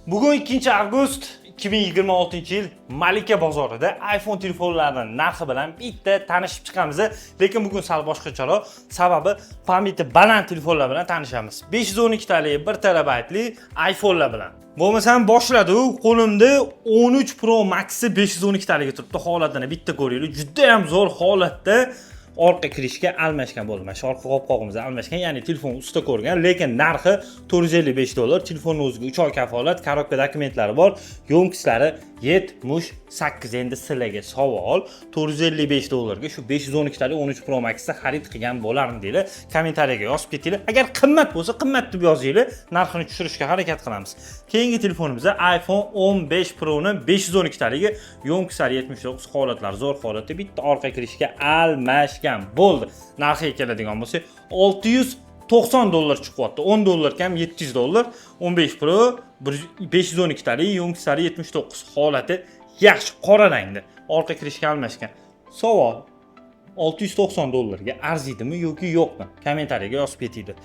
Bugun 2 avgust 2026-yil. Malika bozorida iPhone telefonlarining narxi bilan bitta tanishib chiqamiz. Lekin bugun sal boshqacharoq, sababi память i baland telefonlar bilan tanishamiz. 512 talik, 1 terabaytli iPhone'lar bilan. Bo'lmasam boshladi u, qo'limda 13 Pro Max'i 512 taligi turibdi. Holatini bitta ko'ringlar. Juda ham zo'r holatda, orqa крышка almashgan bo'ldi. Mana shu orqa qopqog'imizni almashgan, ya'ni telefon usta ko'rgan, lekin narxi 455 dollar. Telefonni o'ziga 3 oy kafolat, коробка dokumentlari bor, ёмкость lari 78. Endi sizlarga savol: 455 dollarga shu 512 talik 13 Pro Max'ni xarid qilgan bo'larmidinglar? Kommentariyaga yozib ketinglar. Agar qimmat bo'lsa, qimmat deb yozinglar, narxini tushirishga harakat qilamiz. Keyingi telefonimiz iPhone 15 Pro'ni 512 taligi, ёмкость lari 79, holatlari zo'r holatda, bitta orqa крышка almashgan bo'ldi. Narxiga keladigan bo'lsak, 690 dollar chiqyapti. 10 dollar kam, 700 dollar. 15 Pro 512 talik, ёмкость lari 79, holati yaxshi, qora rangda. Orqa крышка almashgan. Savol: 690 dollarga arziydimi yoki yo'qmi? Kommentariyaga yozib ketinglar.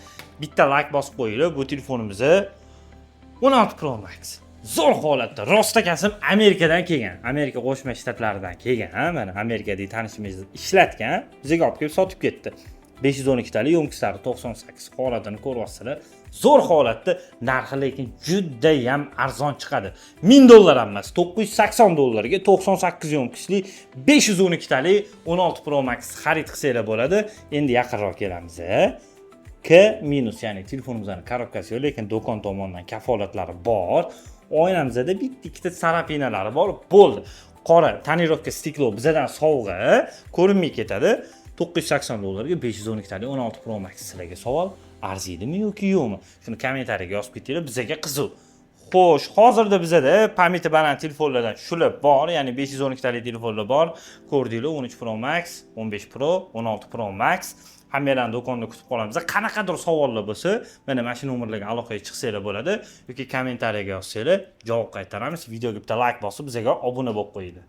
Bitta layk bosib qo'yinglar. Bu telefonimizni 16 Pro Max. Zo'r holatda. Rostakasim Amerikadan kelgan. Amerika Qo'shma Shtatlaridan kelgan, ha, mana Amerikadagi tanishimiz ishlatgan, bizga olib kelib sotib ketdi. 512 talik, ёмкость lari 98, holatini ko'ryapsizlar. Zo'r holatda, narxi lekin juda ham arzon chiqadi. 1000 dollar ham emas, 980 dollarga 98 ёмкость li 512 talik 16 Pro Max xarid qilsanglar bo'ladi. Endi yaqinroq kelamiz. K minus, ya'ni telefonimizning коробка si yo'q, lekin do'kon tomonidan kafolatlari bor. Oynamizda bitta ikkita царапина lari bor, bo'ldi. Qora тонировка стекло bizadan sovg'a, ko'rinmay ketadi. 980 dollarga 512 talik 16 Pro Max. Sizlarga savol: arziydimi yoki yo'qmi? Shuni kommentariyaga yozib ketinglar, bizaga qiziq. Xo'sh, hozirda bizada память i baland telefonlardan shular bor, ya'ni 512 talik telefonlar bor. Ko'rdinglar, 13 Pro Max, 15 Pro, 16 Pro Max. Hammanglarni do'konda kutib qolamiz. Qanaqadir savollar bo'lsa, mana shu nomerlarga aloqaga chiqsanglar bo'ladi yoki kommentariyaga yozsanglar, javob qaytaramiz. Videoga bitta layk bosib, bizga obuna bo'lib qo'yinglar.